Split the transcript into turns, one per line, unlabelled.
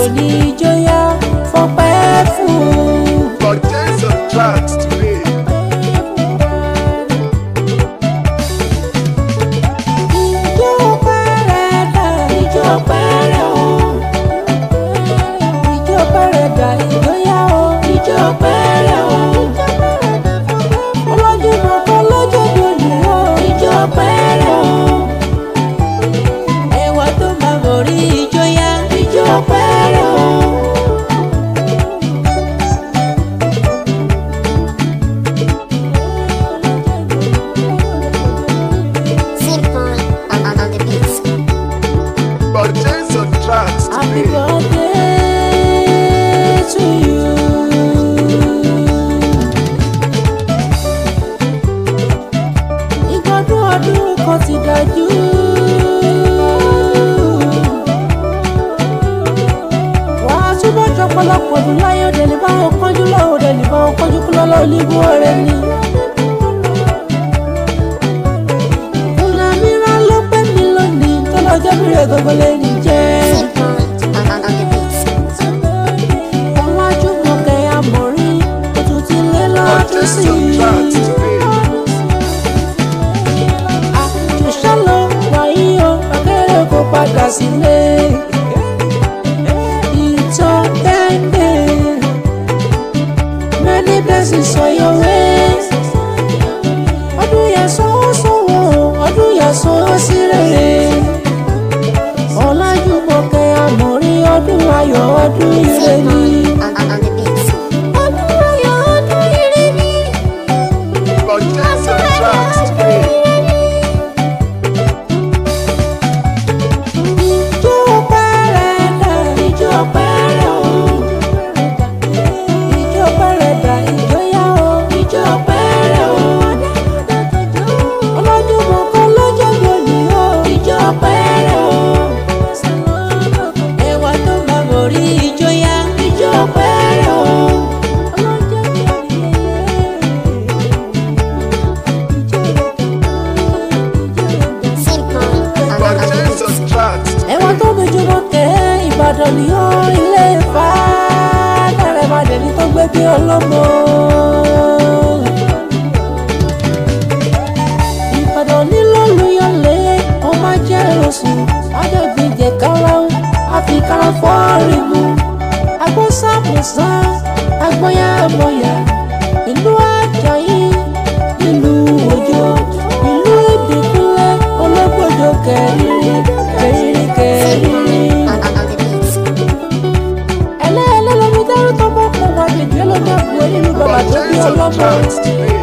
òní ìjọyà fọpẹ́ fún.
Purchase your tracks today.
Ijó pẹ́rẹ́dà, ijó pẹ́rẹ́ o. Ijó pẹ́rẹ́dà, ìjọyà o, ijó pẹ́rẹ́ o. Ọlájúmọ̀kẹ́ lọ́jọ́ bí òní o, ijó pẹ́rẹ́ o. Ẹwà tó máa borí ìjọyà, ijó pẹ́rẹ́ o.
Simple on the beats.
Purchase your tracks
Happy
today.
birthday to you. Ìgbọ́dún ọdún kan ti dájú. Wà á túbọ̀ jọpọlọpọ̀ ọdún láyé òde ní báwọn kánjú lọ́wọ́ òde ní báwọn kánjú kú lọ́lọ́ oníbú ọ̀rẹ́ ni. Fúnra mi rán ló pẹ́ mi lónìí tó lọ́jọ́ mi rẹ̀ gbogbo lè ní jẹ́.
Simple on the beats.
Ọlájúmọ̀kẹ́ Àmọ̀rí ó tún ti lé lọ́dún
Purchase
sí
your
i.
tracks today.
Àjòṣà lọ wàyí o, akéré kò padà sílé. Ìtàn kẹ́ńdé, many blessings on your way. Ọdún yẹn sọ́wọ́ sọ́wọ́, ọdún yẹn sọ́wọ́ sí rere. Ọlájúmọ̀kẹ́ Àmọ̀rí ọdún ayọ̀ ọdún ire ni.
Simple on the beats.
Ọdún ayọ̀ ọdún ire ni.
Purchase your tracks today.
Ijó pẹ́rẹ́dà, ijó pẹ́rẹ́ o. Ijó pẹ́rẹ́dà, ijó yá o, ijó pẹ́rẹ́ o. Ọlájúmọ̀kẹ́ lọ́jọ́ lónìí o, ijó pẹ́rẹ́ o. Ẹwà tó máa borí ijó yá, ijó pẹ́rẹ́ o.
Simple on the
Purchase
beats.
your tracks
Ẹ̀wọ̀n
today.
tó bójúmọ́ kẹ́ Ìbàdàn ni ó ilé Ifá dárẹ́bàdàn ní tó gbé bí ọlọ́mọ. Ìbàdàn ní lólùyọ̀lé ọmọ jẹ́ oṣù ajọ́gbìnjẹ kára àfikàrà fọ́ọ̀rì mu agbọ́sàmùsà agbọ́yàmọ̀yà ìlú Àjàyí ìlú Òjó ìlú Ìbíkúnlé ológbòjò kẹrìírí kẹrìírí kẹrìírí.
Simple on the beats.
Ẹlẹ́ẹ̀lẹ́ lomi dárú tó bọ́ pọ̀ wá jẹjẹ́ ló máa bu nínú bàbá tó bí
Purchase your
ọlọ́mọ.
tracks today.